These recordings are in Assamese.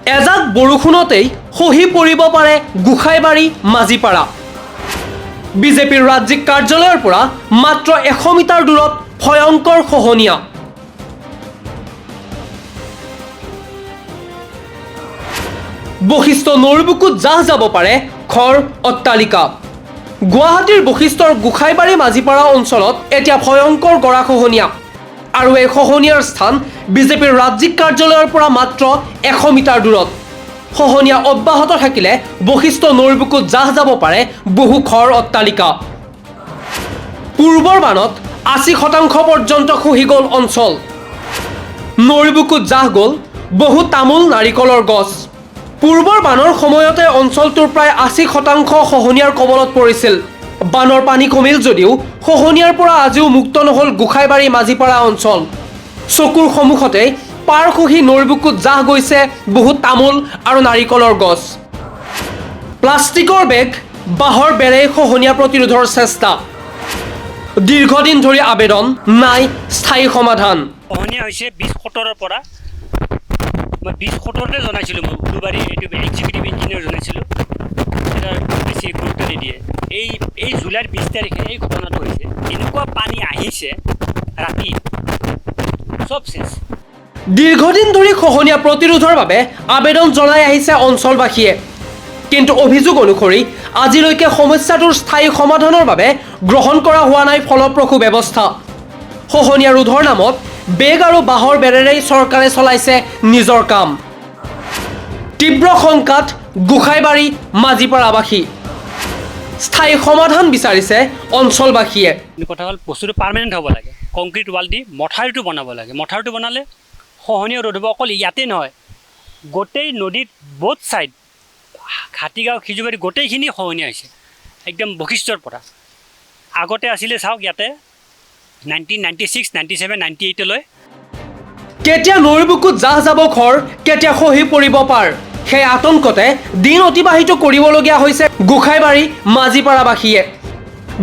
এজাক বৰষুণতেই খহি পৰিব পাৰে গোসাঁইবাৰী মাজীপাৰা। বিজেপিৰ ৰাজ্যিক কাৰ্যালয়ৰ পৰা মাত্ৰ 100 মিটাৰ দূৰত ভয়ংকৰ খহনীয়া। বশিষ্ঠ নৈৰ বুকুত জাহ যাব পাৰে ঘৰ, অট্টালিকা। গুৱাহাটীৰ বশিষ্ঠৰ গোসাঁইবাৰী মাজীপাৰা অঞ্চলত এতিয়া ভয়ংকৰ গৰাখহনীয়া আৰু এই খহনীয়াৰ স্থান বিজেপিৰ ৰাজ্যিক কাৰ্যালয়ৰ পৰা মাত্ৰ 100 মিটাৰ দূৰত। খহনীয়া অব্যাহত থাকিলে বশিষ্ঠ নৈৰ বুকুত জাহ যাব পাৰে বহু ঘৰ, অট্টালিকা। পূৰ্বৰ বানত 80% পৰ্যন্ত খহি গ'ল অঞ্চল। নৈৰ বুকুত জাহ গ'ল বহু তামোল, নাৰিকলৰ গছ। পূৰ্বৰ বানৰ সময়তে অঞ্চলটোৰ প্ৰায় 80% খহনীয়াৰ কবলত পৰিছিল। বানৰ পানী কমিল যদিও খহনীয়াৰ পৰা আজিও মুক্ত নহ'ল গোসাঁইবাৰী মাজীপাৰা অঞ্চল। চকুৰ সন্মুখতে পাৰ খহি নৈৰ বুকুত জাহ গৈছে বহু তামোল আৰু নাৰিকলৰ গছ। প্লাষ্টিকৰ বেগ, বাঁহৰ বেৰে খহনীয়া প্ৰতিৰোধৰ চেষ্টা। দীৰ্ঘদিন ধৰি আবেদন, নাই স্থায়ী সমাধান। খহনীয়া হৈছে 2017ৰ পৰা। মই 2017তে জনাইছিলোঁ, মই উলুবাৰী এইটো এক্সিকিউটিভ ইঞ্জিনিয়াৰ জনাইছিলোঁ। এতিয়া বেছি গুৰুত্ব নিদিয়ে। এই এই জুলাইৰ 20 তাৰিখে এই ঘটনাটো হৈছে। এনেকুৱা পানী আহিছে ৰাতি, চব শেষ। দীৰ্ঘদিন ধৰি খহনীয়া প্ৰতিৰোধৰ বাবে আবেদন জনাই আহিছে অঞ্চলবাসীয়ে। কিন্তু অভিযোগ অনুসৰি আজিলৈকে সমস্যাটোৰ স্থায়ী সমাধানৰ বাবে গ্ৰহণ কৰা হোৱা নাই ফলপ্ৰসূ ব্যৱস্থা। খহনীয়া ৰোধৰ নামত বেগ আৰু বাঁহৰ বেৰেৰেই চৰকাৰে চলাইছে নিজৰ কাম। তীব্ৰ শংকাত গোসাঁইবাৰী মাজীপাৰাবাসী। স্থায়ী সমাধান বিচাৰিছে অঞ্চলবাসীয়ে। কিন্তু কথা হ'ল, বস্তুটো পাৰ্মানেণ্ট হ'ব লাগে। কংক্ৰিট ৱাল দি মথাউৰিটো বনাব লাগে। মথাউৰিটো বনালে খহনীয়া ৰোধ হ'ব। অকল ইয়াতে নহয়, গোটেই নদীত বোথ ছাইড, হাতীগাঁও, সিজুবাৰী গোটেইখিনি খহনীয়া হৈছে একদম বশিষ্ঠৰ পৰা। আগতে আছিলে, চাওক, ইয়াতে 1996, 97, 98লৈ। কেতিয়া নৈৰ বুকুত জাহ যাব ঘৰ, কেতিয়া খহি পৰিব পাৰ, সেই আতংকতে দিন অতিবাহিত কৰিবলগীয়া হৈছে গোসাঁইবাৰী মাজীপাৰাবাসীয়ে।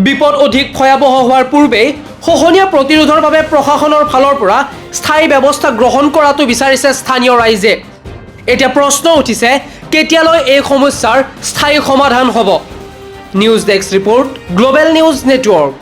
বিপদ অধিক ভয়াৱহ হোৱাৰ পূৰ্বেই খহনীয়া প্ৰতিৰোধৰ বাবে প্ৰশাসনৰ ফালৰ পৰা স্থায়ী ব্যৱস্থা গ্ৰহণ কৰাটো বিচাৰিছে স্থানীয় ৰাইজে। এতিয়া প্ৰশ্ন উঠিছে, কেতিয়ালৈ এই সমস্যাৰ স্থায়ী সমাধান হ'ব? News desk report, Global News Network.